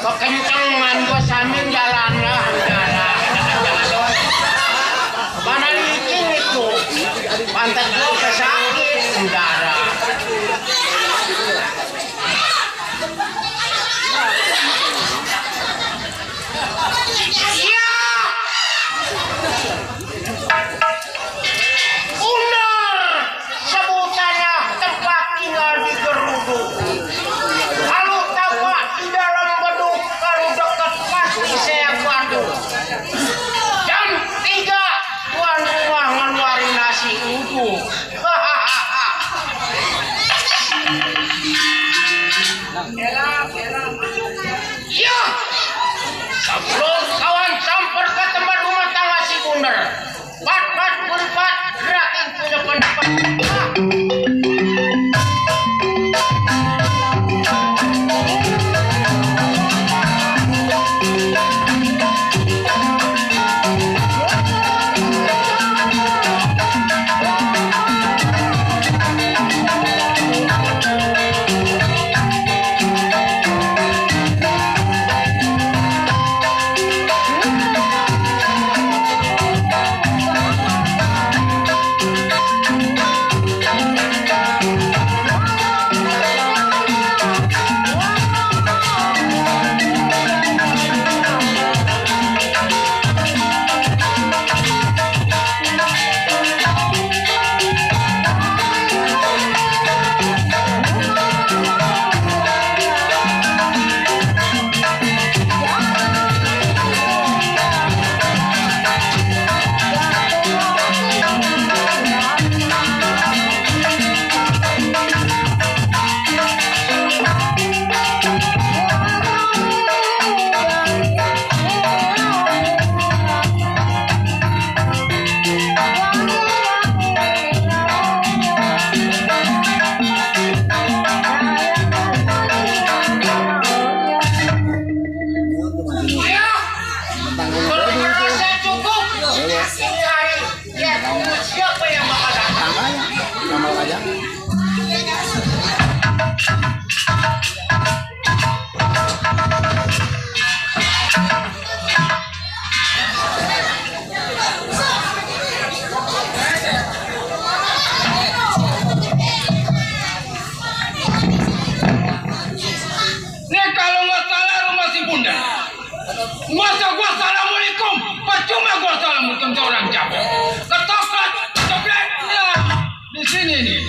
kekencengan gua sambil jalan lah mana licin itu pantat gua kesakit udara iya benar sebutannya tempat tinggal di geruduk. Kalau tawa di dalam beduk, kalau dekat pasti saya bandung. Jam 3 tuan rumah ngeluarin nasi uduk. Ya, sebelum kawan samper ke tempat rumah tangga si Bundar, pat berpat gerakin punya pendapat. Masa gua assalamualaikum, percuma gua assalamualaikum ke orang Jawa. Ketokrat, coklat, ya di sini nih.